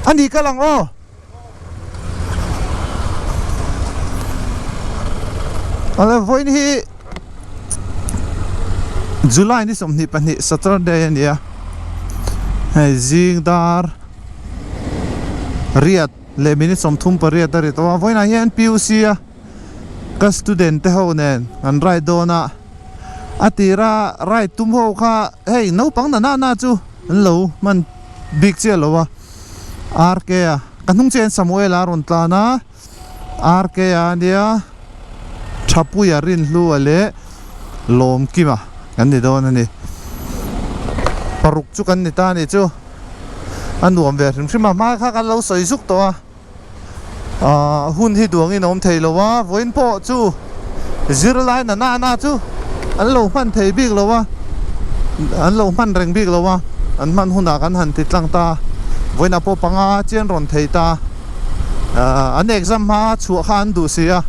Ani kal ang aw. Awle vawiin hi July ni 22 Saturday a ni a, hei zing dar riat leh minute 38 a ri tawh a, vawiinah hian PUC a ka student te ho nen an ride dawn a, a tira ride tum ho kha hei naupang na na na chu an lo hman bik chiah lo a. RK a ka hnung chiah hian Samuel a rawn tlan a RK a ania Thapuia Rinhlua leh Lawmkima kan ni dawn a ni paruk chu kan ni ta a nih chu a nuam ve hrim hrim a hma kha kan lo sawi zuk tawh a ahh hun hi duangin a awm thei lo a vawiin pawh chu zirlai na na na chu an lo hman thei bik lo a an lo hman reng bik lo a an hman hunah kan han ti tlang ta vawiinah pawh panga chian rawn thei ta ahh an exam hma chhuah kha an duh si a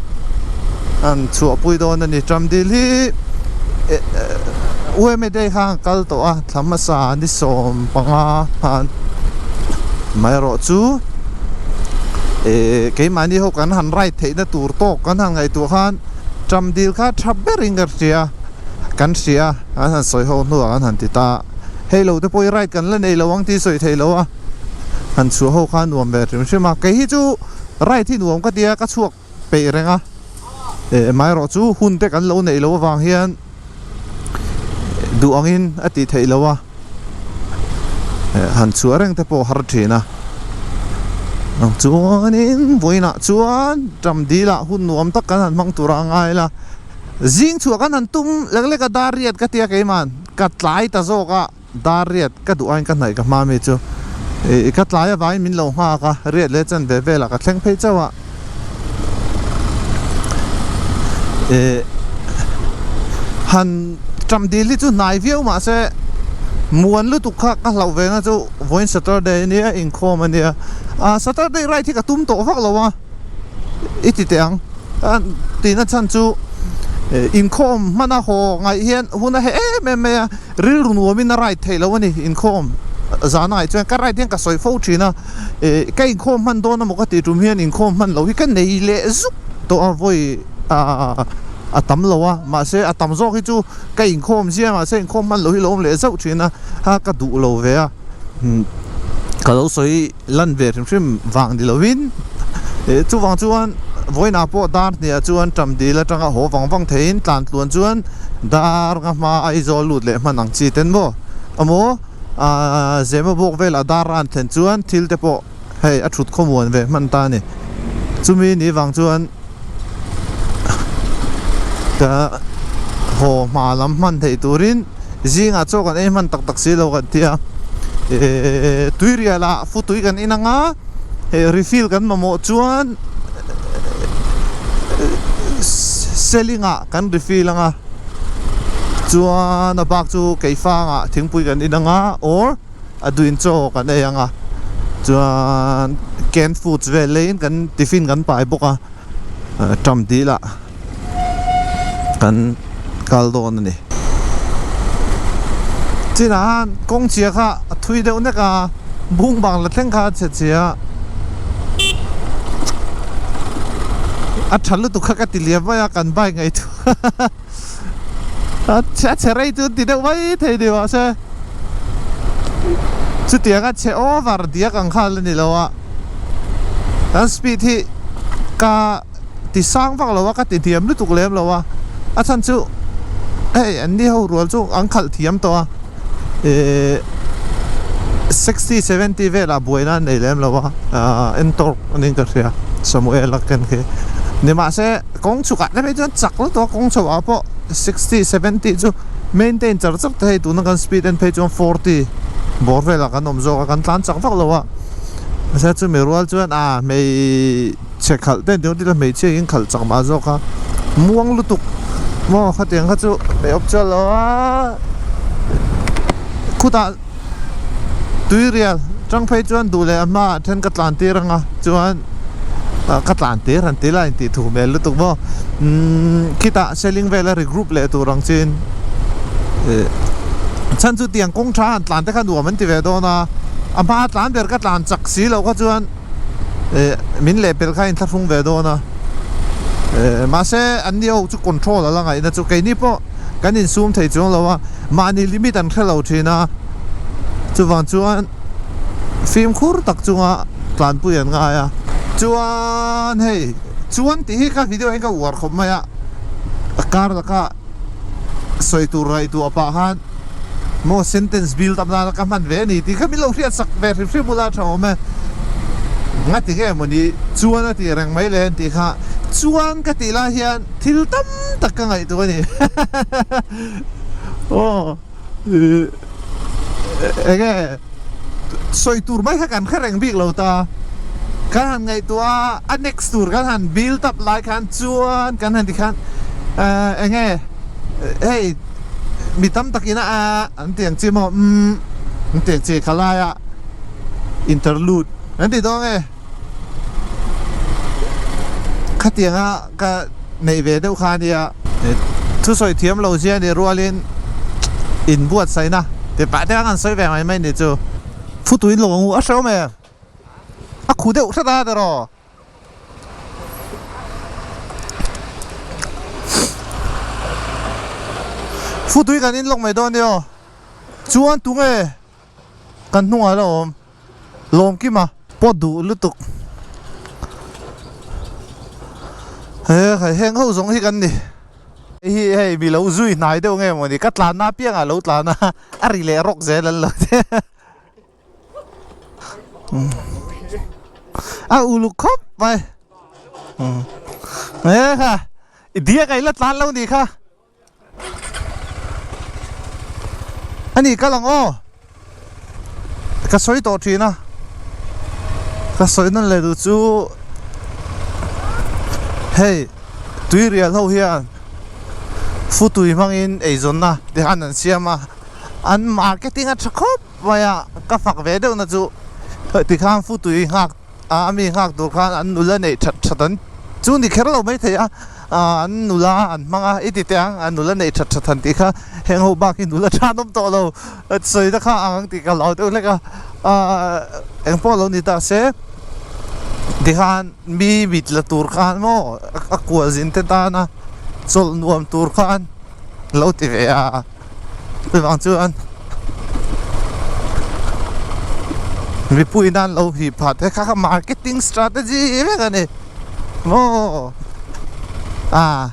an chhuahpui dawn a ni Tramdil hi UMA day kha an kal tawh a thla hmasa ni 15 khan amaherawh chu eh keimahni ho kan han ride theihna tur tawk kan han ngaihtuah khan Tramdil kha tha berin ka hria kan hria an han sawi ho hnuah kan han ti ta a hei lo te pawh hi ride kan la nei lo ang tih sawi theih loh a han chhuah ho kha a nuam ve hrim hrim a kei hi chu ride hi nuam ka tia ka chhuak peih reng a eh amaherawh chu hun te kan lo neih loh avang hian duh angin a tih theih loh a eh han chhuah reng te pawh a har thin a ang chuanin vawiinah chuan Ṭamdilah hun nuam tak kan han hmang tur a ngai la zing chhuah kan han tum lek lek a dar riat ka tia keiman ka tlai ta zawk a. Dar riat ka duh aiin ka hnaih ka hma mi chu ih ka tlai avangin min lo nghak a, riat leh chan ve velah ka thleng phei chauh a. Ih han ṭam dil hi chu hnai viau mah se muan lutuk kha ka hlauh ve na chu vawiin Saturday ania inkhawm ania ah Saturday ride hi ka tum tawh vak lo a. I ti teh ang tihna chhan chu inkhawm hmana haw ngaih hian hun a heh em em mai a, rilru nuamin a ride theih loh a ni inkhawm zana ngaih chuan ka ride hian ka sawi fo thin a, ka inkhawm hman dawn emaw ka tih tum hian inkhawm hman loh hi ka nei leh zuk tawh a vawi a tam lo a, mahse a tam zawk hi chu ka inkhawm zia mahse inkhawm hman loh hi lo awm leh zauh thin a, ka duh lo ve a. Ka lo sawi lan ve hrim hrim vang ni lovin eh chuvang chuan vawiinah pawh dar hniah chuan ṭam dil aṭanga haw vang vang theiin tlan tluan chuan dar nga hma Aizawl lut leh hman ang chi ten maw emaw ah Zema bawk velah dar a an thlen chuan thil te pawh hei a ṭhut khawmuan ve hman ta a ni chumi ni vang chuan ka haw hma lam hman theih turin. Zingah chaw kan ei hman tak tak si lo kan ti a, ehh tuirial ah futui kan in anga hei refill kan mamawh chuan selling ah kan refill anga chuan a bak chu keifang ah thingpui kan in anga or a duin chaw kan ei anga chuan canned foods vel leiin kan tiffin kan pai bawk a ṭam dil ah. Kan kal dawn a ni. Chinah khan kawng chhia kha a thui deuh nek a, bung bang la thleng kha a chhe chhia a. A tha lutuk kha ka ti liam mai a, kan bike ngaihtuah a chhe rei chu an ti deuh mai thei ni mahse chutiang a chhe over diak ang kha la ni lo a, kan speed hi ka. Ti sang vak lo a, ka ti hniam lutuk lem lo a, a chhan chu hei an ni ho rual chu an khalh thiam tawh a, ehh sixty seventy velah buaina an nei lem lo a, ahh en tawk aniin ka hria Samuel a ken khi nimahse kawng chhukah te phei chuan chak lutuk a kawng chho ah pawh sixty seventy chu maintain char char te hei tuna kan speed en phei chuan forty bawr velah kan awm zawk a kan tlan chak vak lo a, mahse chumi rual chuan ah hmei. Chhe khalh te an ti la hmeichhia in khalh chak mah zawk a muang lutuk maw khatiang kha chu hmei awp chuan lo a khutah tui rial tang phei chuan duh leh a hmaah then ka tlan tir ang a chuan ka tlan tir han ti la intih thu hmel lutuk maw umm khitah selling vel a regroup leh tur ang chin ih chhan chu tiang kawng tha han tlan te kha nuam an ti ve dawn a. A hma tlan ber ka tlan chak si loh kha chuan eh min lehpelh kha a inthlahrung ve dawn a. Eh mahse an ni ho chu control a la ngaihna chu keini pawh kan insum thei chuang lo a, mahni limit an hre lo thin a, chuvang chuan fimkhur tak chunga tlanpui an ngai a. Chuan hei chuan tih hi ka video ah hian ka uar khawp mai a, kar laka sawi tur ngaihtuah pah khan maw sentence build up nana ka hman ve a ni tih kha min lo hriat sak ve hrim hrim ula tha awm e. Nga ti nge mawni chuan a tih reng mai le an tih kha chuan ka tih lai hian thil tam tak ka ngaihtuah a ni. Aw enge sawi tur mai kha kan hre reng bik lo ta. Kan han ngaihtuah a, a next tur kan han build up lai khan chuan kan han ti khan enge hei mi tam takin a an ti ang chi maw umm an ti ang chi kha laia interlude an ti dawn nge khatianga ka neih ve deuh kha ania thusawi thiam lo zia nih rualin inbuatsaihna ti pah te khan an sawi ve mai mai ni chu. Futuin lo ang u a hrehawm em? A khu deuh hret a tiraw? Futui kan in lawk mai dawn nia aw. Chuan tunge kan hnungah la awm? Lawmkima pawt duh lutuk. He khai heng ho zawng hi kan ni. Hei hi hei mi lo zui hnai deuh nge mawni ka tlanna apiangah lo tlan a a ri leh rawk zel an lo ti. A uluk khawp mai. He kha i diak a i la tlan lo nih kha. A ni kal ang aw. Ka sawi tawh thin a. Ka sawi nawn leh duh chu hei tuirial ho hian futui hmangin eizawnna ti khan an siam a. An marketing a tha khawp mai a, ka fak ve deuh na chu tikhan futui nghak a mi nghak tur khan an nula neih that that an chu ni kher lo mai thei a an nula an hmang a i ti teh ang an nula neih that that han tih kha heng ho bak hi nula tha an awm tawh lo sawi na kha ang ang tih ka hlau deuh hlek a eng pawh lo ni ta se tikhan mi mit la tur khan maw a kual zin te tana chawlh nuam tur khan lo ti ve a. Chuvang chuan mipui nan lo hip phat he kha kha marketing strategy vek a ni maw ah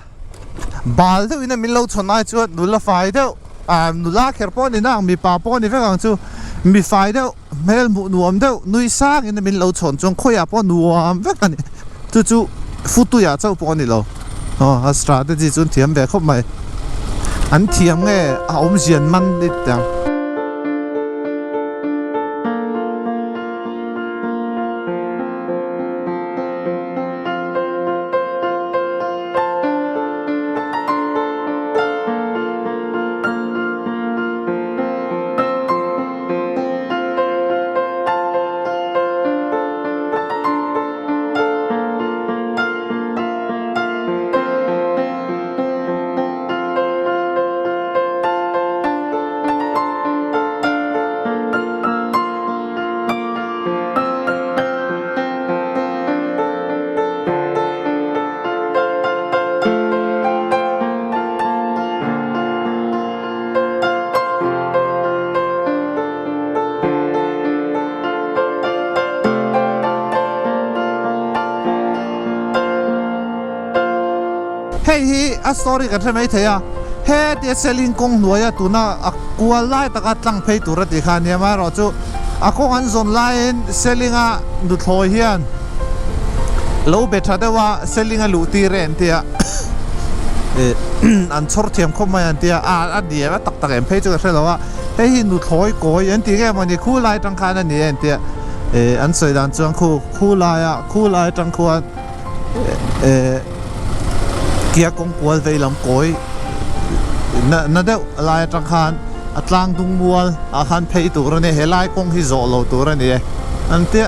bal deuh in a min lo chhawn ai chuan nula fai deuh ah nula kher pawh a ni nang mipa pawh a ni vek ang chu mi fai deuh hmel hmuh nuam deuh nui sang in a min lo chhawn chuan khawiah pawh nuam vek a ni chu chu futuiah chauh pawh a ni lo aw a strategy chu an thiam ve khawp mai an thiam nge a awmzia an man ni teh ang. Hei hi a story kan hre mai thei a, hetia selling kawng hnuaia tuna a kual lai taka tlang phei tur a tih kha a nia, amaherawhchu a kawng an zawn laiin selling a nuthlawi hian lo be tha deuh a selling a luh tir e an ti a. an chhawr thiam khawp mai an tia a a ni em a tak tak em phei chu ka hre lo a hei hi nuthlawi kawi an tih nge mawni khu lai atang khan a ni e an tia eh an sawi dan chuan khu khu laia khu lai atang khuan eh kia kawng kual vei lam kawi na na deuh lai atang khan a tlang dung mual ah khan phei tur a ni helai kawng hi zawh lo tur a ni e an tia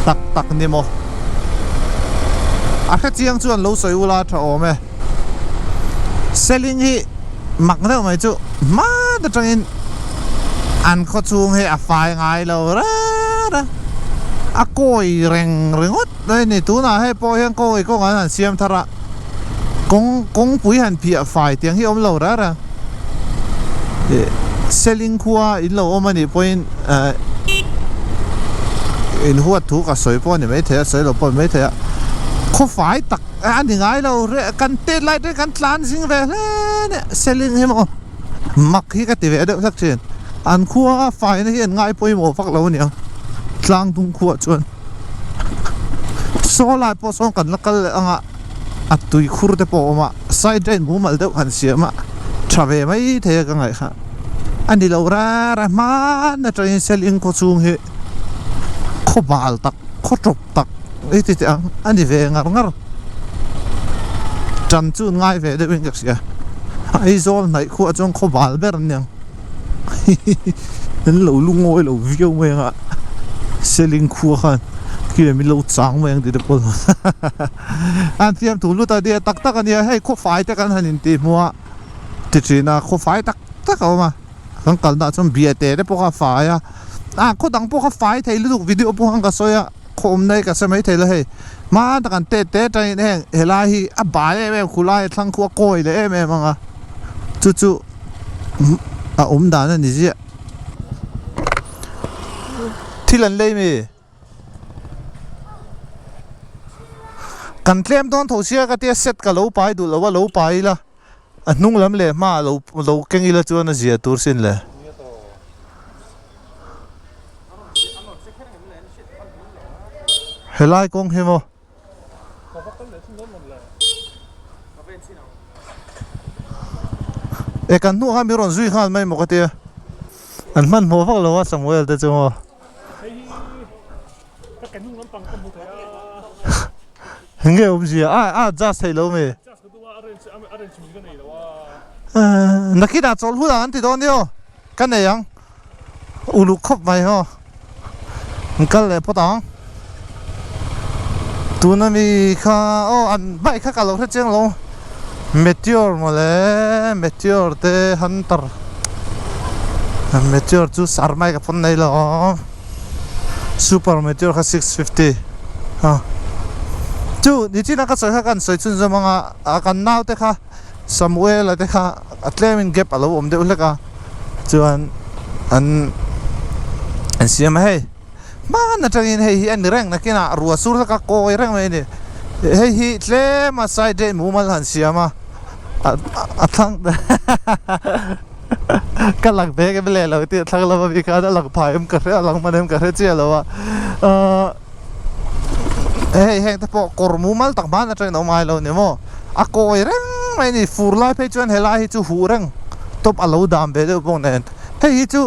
tak tak ni maw. A hre chiang chuan lo sawi ula tha awm e. Selling hi mak deuh mai chu hma atangin An khaw chhung hi a fai ngai lo reng reng a kawi reng ringawt mai a ni. Tunah hei pawh hian kawi kawng an han siam thar a, kawng kawngpui han phiah fai tiang hi a awm lo reng reng. Ih Seling khua in lo awm a nih pawhin eh in huat thu ka sawi pawh a ni maithei a, sawi lo pawh a ni maithei a, khaw fai tak a ni ngai lo reh kan tet lai te kan tlan zing ve hle nia Seling hi maw. Mak hi ka ti ve deuh hlek thin. An khua faina hi an ngai pawimawh vak lo aniang. Tlang dung khuah chuan saw lai pawh sawn kan la kal leh anga a tui khur te pawh a awm a, side drain mumal deuh han siam a tha ve mai thei a ka ngaih kha. A ni lo rara hman atangin Seling khaw chhung hi khaw bal tak khaw tawp tak i ti teh ang a ni ve ngar ngar. Tan chu an ngai ve deuhin ka hria. Aizawl hnaih khuah chuan khaw bal ber an niang. An lo lungawi lo viau mai ang a, Seling khua khan khi min lo chang mai ang tih te pawh an fiam thu lut a nia tak tak a nia hei khaw fai te kan han intih hmuh a ti thin a khaw fai tak tak a awm a kan kalna ah chuan biate te pawh kha a fai a ah khaw dang pawh kha fai thei lutuk video pawh khan ka sawi a. Khawm nei ka hre maithei lo hei. Hma tak an tet te atangin heng helai hi a bai em em khulai a thlang khu a kawi leh em em ang a chu chu a awm dan a ni ziah. Thil an lei mi? Kan tlem dawn tho sia ka tia set ka lo pai duh lo a lo pai ila a hnung lam leh hma lo lo keng ila chuan a zia tur sin le. Helai kawng hi maw? E kan hnuah khan min rawn zui nghal mai maw ka tia. An hmanhmawh vak lo a Samuel te chu maw? Nge awmzia a a adjust theih lo mi? Nakinah chawlh hunah an ti dawn nia aw ka nei ang uluk khawp mai haw an kal leh phawt ang tuna mi kha aw an bike kha ka lo hre chiang lo meteor mawle meteor te hunter meteor chu sar mai ka pawn nei lo super meteor kha 650 ha chu nichina ka sawi kha kan sawi chhunzawm anga a kan naute kha Samuel a te kha a tlemin gap a lo awm deuh hlek a chuan an an siam a hei hman atangin hei hi a ni reng nakinah ruah sur hlek a kawi reng mai a ni hei hi tlem a side drain mumal han siam a a thlang ka lang ve em leh lo tih a thlang lama mi khan a lang phah em ka hre a lang hman em ka hre chiah lo a ahh hei heng te pawh kawr mumal tak hman atangin a awm ngai lo ni maw a kawi reng mai a ni fur lai phei chuan helai hi chu huh reng tawp a lo dam ve deuh bawk nen hei hi chu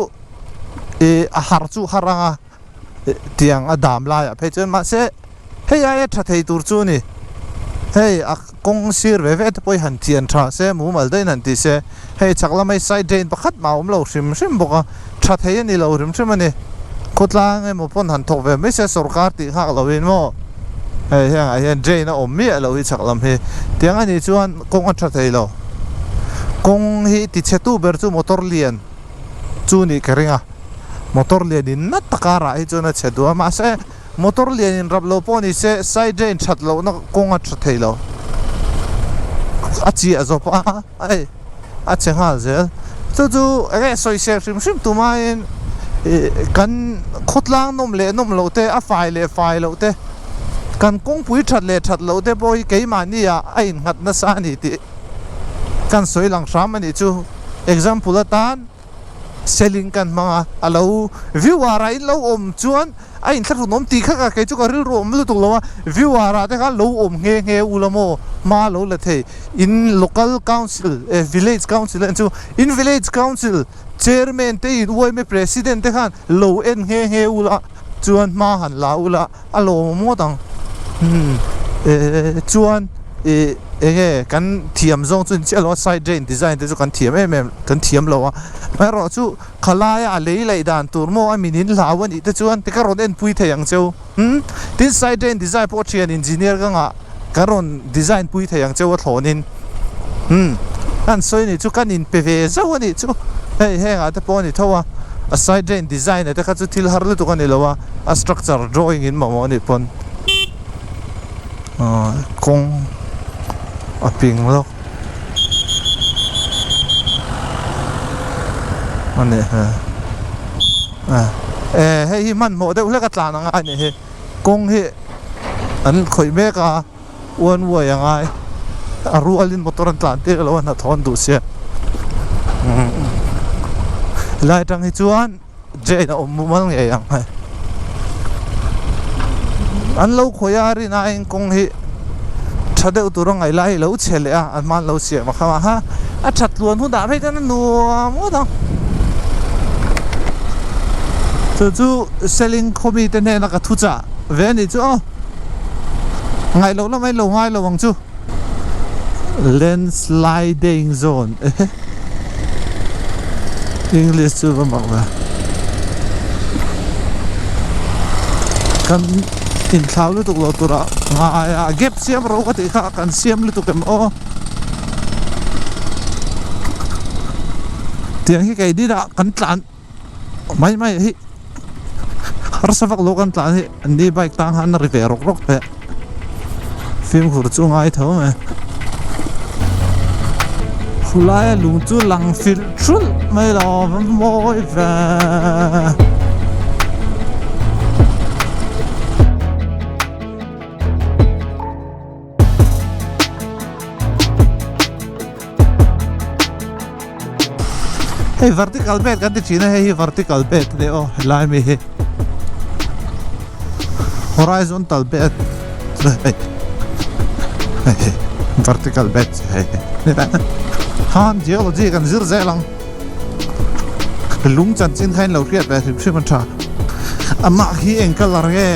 ih a har chu har anga tiang a dam laiah phei chuan mahse hei aia tha thei tur chu a ni hei a kawng sir ve ve te pawh hi han thian tha se mumal deuhin han ti se hei chhak lama hi side drain pakhat mah a awm lo hrim hrim bawk a tha thei a ni lo hrim hrim a ni khawtlang emaw pawn han thawk ve mai se sorkar tih nghak loin maw hei hengah hian drain a awm miah loh hi chhak lam hi tiang a nih chuan kawng a tha thei lo kawng hi tichhe tu ber chu motor lian. Chu nih ka ring a, motor lian in nat taka rah hi chuan a chhe duh a, mahse motor lian in rap lo pawh ni se side drain that lohna kawng a tha thei lo, a chiah zawp a hei a chhe nghal zel, chu chu eng nge sawisel hrim hrim tumaiin ih kan khawtlang nawm leh nawm loh te a fai leh fai loh te kan kawngpui that leh that loh te pawh hi keimahni ah a innghat nasa a ni tih kan sawi lang hram a nih chu. Example atan selling kan hmang a, a lo viewer ah in lo awm chuan a inthlahrun awm tih kha ka kei chu ka rilru awm lutuk lo a, viewer ah te khan lo awm nghe nghe u la maw hma lo la thei in local council eh village council en chu in village council chairman te in yma president te khan lo en nghe nghe u la chuan hma han la u la a lawm ngawt ang umm eh chuan ih eng nge kan thiam zawng chu chiah lo a side drain design te chu kan thiam em em kan thiam lo a erawh chu khalaia a lei laih dan tur maw a min in hlau a nih te chuan ti ka rawn en pui thei ang cheu umm tin side drain design pawh thian engineer ka ngah kan rawn design pui thei ang cheu a thlawn in umm kan sawi a nih chu kan in pe ve zauh a nih chu hei heng ah te pawh a ni tho a. A side drain design a te kha chu thil har lutuk a ni lo a, a structure drawing in mamawh a nih pawn ahh kawng a ping lawk a nih hmel ah eh hei hi hmanhmawh deuh hlek a tlan ang a nih hi kawng hi an khawih mek a. Uan uai a ngai a rualin motor an tlan tir lo a hnathawh an duh sia helai atang hi chuan drain a awm mumal ngei ang hei an lo khawih a rin aiin kawng hi tha deuh tur a ngaih lai hi lo chhe leh a an hma an lo siam a kham a ha a that tluan hunah phei chuan a nuam ngawt ang chu chu seling khaw mite hnena ka thu chah ve a nih chu aw. Ngaih loh lamah in lo ngai lo ang chu. Landsliding zone ehe English chu va mak ve. Kan inthlau lutuk lo turah ngai a gap siam ro ka tih kha kan siam lutuk em aw. Tiang hi kei dinah kan tlan. Mai mai hi harsa vak lo kan tlan hi an ni bike tang han a ri ve rawk rawk teh fimkhur chu ngai tho mai khulai a lung chu lang filh thulh mai lo a mawi ve. Hei vertical bed kan ti thin a hei hi vertical bed a ni aw helai mi hi horizontal bed hei hei vertical bed hei han geology kan zir zel ang lung chanchin kha in lo hriat ve hrim hrim a tha amah hi eng colour nge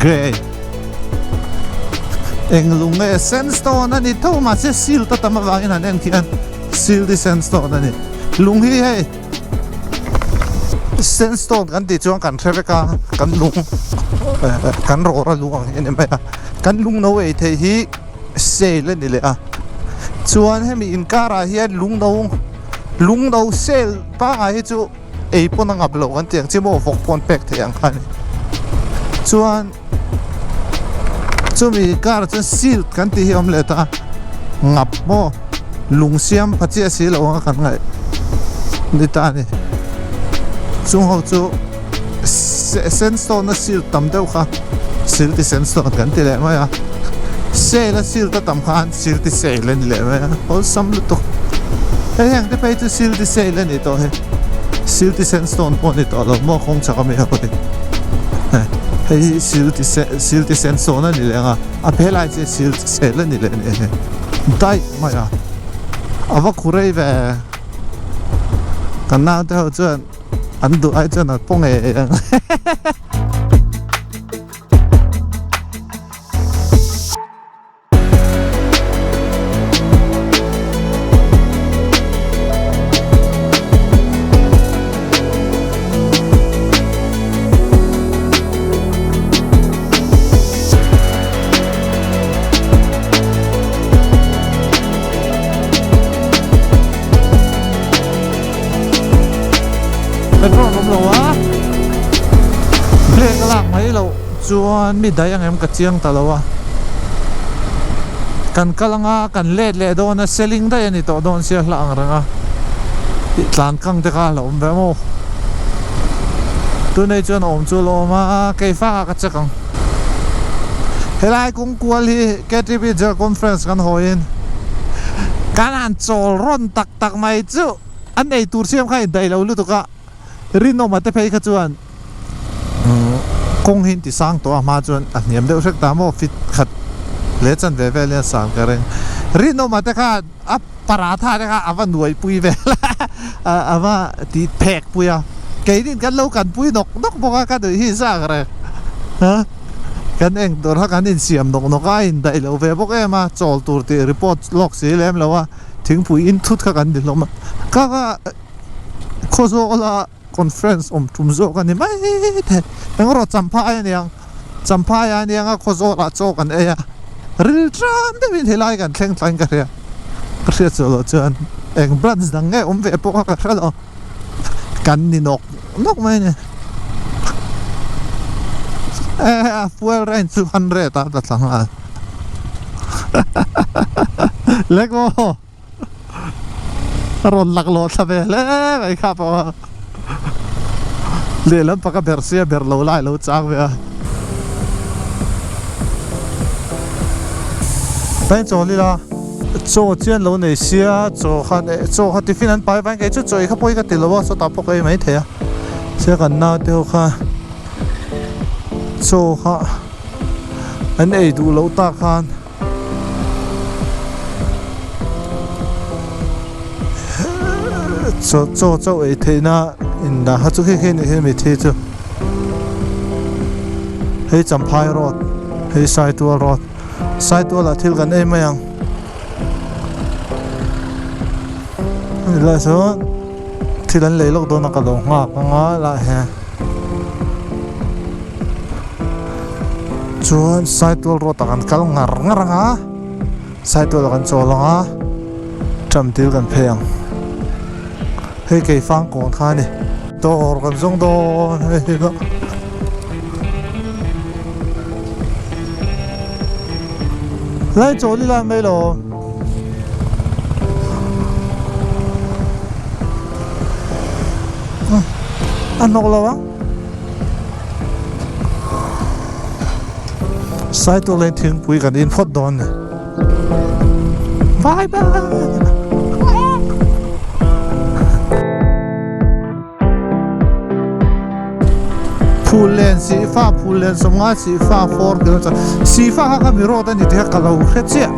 Grey eng lung nge sandstone a ni tho mahse silt a tam avangin han en khian silty sandstone a ni lung hi hei sandstone kan tih chuan kan hre vek a kan lung kan rawr a lung ang hi a ni mai a kan lung no ei theih hi sale a ni leh a chuan hemi inkarah hian lung no lung no sale pangngai hi chu. Ei pawn a ngap loh kan tih ang chi maw vawk pawn pek theih ang kha a ni. Chuan chumi car chuan silt kan tih hi a awm leh ta a, ngap maw lung siam pha chiah si loh anga kan ngaih ni ta a ni. Chung ho chu sandstone a silt tam deuh kha silty sandstone kan ti leh mai a, shale a silt a tam khan silty shale a ni leh mai a, awlsam lutuk. Hei heng te phei chu silty shale a ni tawh hei. Silty sandstone pawh a ni tawh lo maw kawng chak ami ho hi hei hi silty silty sandstone a ni leh ang a a phe lai chu silty sel a ni leh a ni daih mai a a va khu rei ve kan naute ho chuan an duh ai chuan an paw ngei ang. Petrol awm lo a brake a lak mai loh chuan mi daih ang em ka chiang ta lo a kan kal anga kan let leh dawn a selling daih a ni tawh dawn sia hla ang reng a tih tlan kang te kha a la awm ve maw tunei chuan a awm chu a la awm a keifa ah ka check ang helai kawng kual hi K_T_P General Conference kan hawiin kan han chawl rawn tak tak mai chu an ei tur siam kha a indaih lo lutuk a rinawma te phei kha chuan. Kawng hi an ti sang tawh a hma chuan a hniam deuh hrek ta maw fit khat leh chan ve vel hian sang ka ring. Rinawma te khan a paratha te kha a va nuai pui vel a a va ti phek pui a keinin kan lo kan pui nawk nawk bawk a ka nuih hi zak reng ha kan eng tur kha kan insiam nawk nawk a a indaih lo ve bawk em a chawl tur tih report lawk si lem lo a thingpui in thut kha kan ni hlawm a ka kha khawzawla. Conference awm tum zawk a ni mai thei. Eng erawh Champhai a niang, Champhai a niang a Khawzawl ah chaw kan ei a, ril tram deuhin helai kan thleng tlain ka hria. Ka hriat chu loh chuan eng branch dang nge awm ve pawh kha ka hre lo. Kan ni nawk nawk mai a ni. A fuel range chu 100 a tla thla nghal. Lek maw? A rawn laklawh thla ve hle mai kha pawh a. Lehlam paka ber sia ber lo lai lo chang ve a. Tain chawl ila chaw chian lo nei sia chaw khan eh chaw kha tiffin an pai vang kei chu chaw ei kha pawi ka ti lo a sawtah pawh ka ei mai thei a sia kan naute ho kha chaw kha an ei duh loh tak khan. Chaw chaw chauh ei theihna in dah kha chu khi khi ni hi mithi chu hei Champhai road hei Saitual road Saitual ah thil kan ei mai ang helai sawn thil an lei lawk dawn a ka lo nghak anga lah hian. Chuan Saitual road ah kan kal ngar ngar ang a, Saitual ah kan chawl ang a, tram dil kan phei ang. Hei Keifang kawn kha a ni. Dawr kan zawng dawn hei hi pawh. Lai chawl ila mai lo. A hnawk lo ang. Saitual lane thingpui kan in phawt dawn ni. Bye bye. Phullen Sihfa Phullen sawmnga Sihfa 4 kilometer Sihfa kha kha mi road a ni tih kha ka lo hre chiah.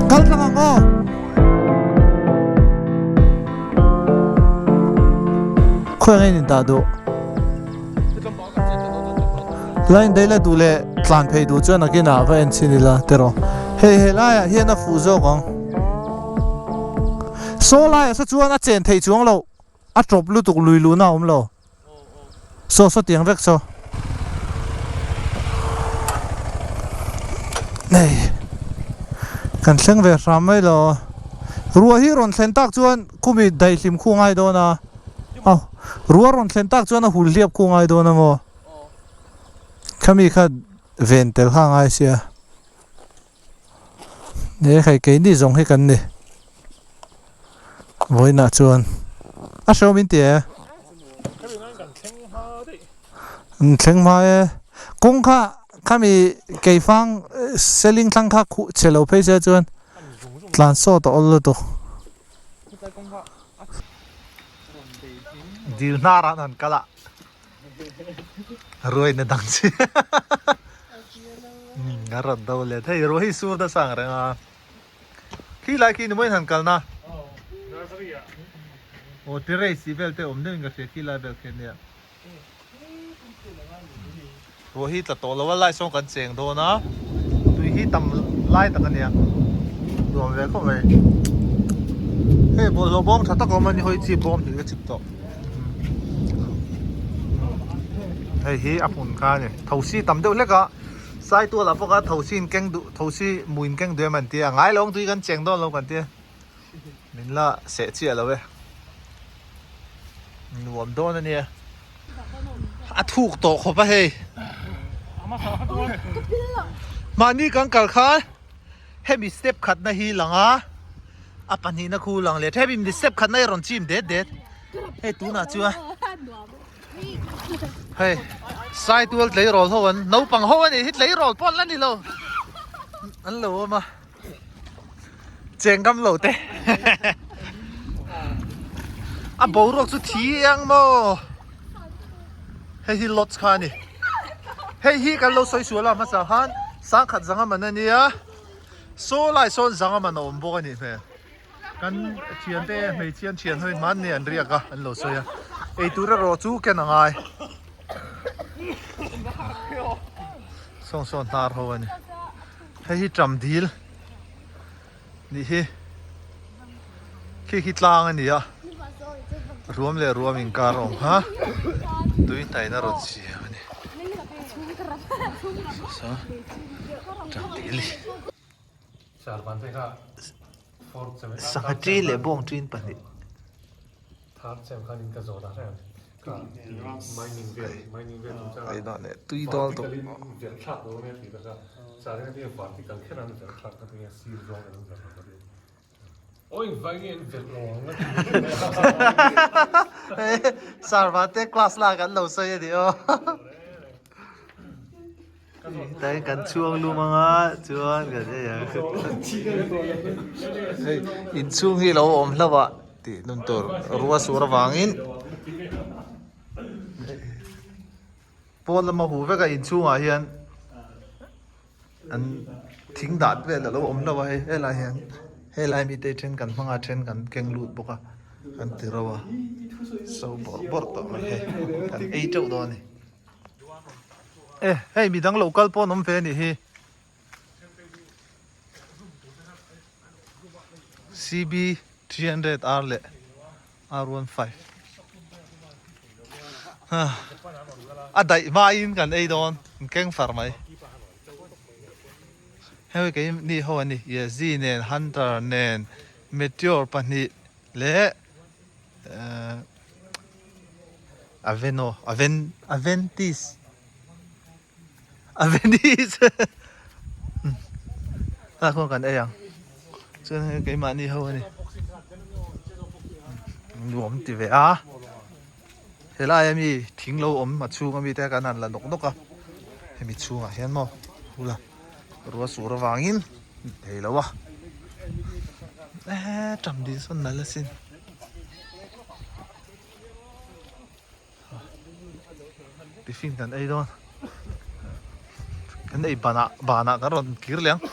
Kal tlang ang aw. Khawi ang in dah duh? Line daih la duh leh tlan phei duh chuan nakinah va en chhin ila tiraw. Hei he laiah hian a fuh zawk ang. Saw laiah saw chuan a chen theih chuang loh a tawp lutuk lui luhna a awm lo. Saw saw tiang vek saw. Hei kan thleng ve hram mai lo. Ruah hi rawn thlen tak chuan khumi daihlim khu ngai dawn a. Aw ruah rawn thlen tak chuan a hul hliap khu ngai dawn a maw. Khami kha ven tel kha ngai sia. He hei keini zawng hi kan ni. Vawiinah chuan a hrehawm in ti e. An thleng hma e. Kawng kha khami keifang seling thlang kha khuh chhe lo phei se chuan tlan sawt a awl lutuk. Dil hnar ah an kal a. Ruai na dang chi a rawn do let hei ruai hi sur nasa ang reng a khi lai khi ni mawiin han kalna aw terrace tih vel te awm deuhin ka hria khi lai vel khi ania ruah hi tla tawh lo a lai sawn kan cheng dawn a tui hi tam lai tak ania nuam ve khawp mai hei bawlhhlawh bawm tha tak a awm a ni hawi chi bawm hnih ka chip tawh. Hei hi a hmun kha a ni thosi tam deuh hlek a saitual ah pawh kha thosi in keng duh thosi mu in keng duh em an tia ngai lo ang tui kan cheng dawn lo kan tia min la seh chiah lo e nuam dawn a nia a thuk tawh khawp a hei mahni kan kal khan hemi step khatna hi lang a. A pahnihna khu lang leh thep in step khatna hi a rawn chim det det hei tunah chuan hei saitual tleirawl ho an naupang ho a nih hi tleirawl pawh an la ni lo an lo awm a cheng ngam lo te a boruak chu thiang maw hei hi lodge kha a ni hei hi kan lo sawi sual a hmasa khan sangkhat zanga man a nia. Saw lai sawn zang a man a awm bawk a nih hmel. Kan thiante hmeichhia an thian hawi hmanni an riak a an lo sawi a. Eitur erawh chu ken a ngai. Sawng sawn hnar ho a ni. Hei hi tram dil nih hi. Khi khi tlang a ni a. Ruam leh ruam inkar a awm kha. Tui hnaihna rawn siam a ni. Sangha ṭi leh bawng ṭin pahnih. Tui dawl tawh. Sir Vate class lak an lo sawi a ni aw. Tain kan chhuang lum anga chuan kan hei ang. Hei inchhung hi lo awm hlauh a tih nun tur rua sur avangin pawn lama huh vek a inchhungah hian. An thing dat vel a lo awm lo a hei helai hian helai mite then kan hmang a then kan keng lut bawk a kan ti ro a so bawrh bawrh tawh mai hei kan ei teuh dawn a ni e hei midang lo kal pawh an awm ve a nih hi C_B 300 R leh R15 a daih hmain kan ei dawn an keng far mai hei kei ni ho an ni Yezdi nen Hunter nen Meteor pahnih leh ehh Aveno Aven Aventis Aventis tah khuan kan ei ang chuan hei keimahni ho a ni nuam ti ve a helai ami thing lo awm a chhung ami te kan han la nawk nawk a hemi chhungah hian maw hula rua sur avangin thei lo a eee ṭam dil sawn nalh asin. Tiffin kan ei dawn kan ei banah banah kan rawn kir leh ang.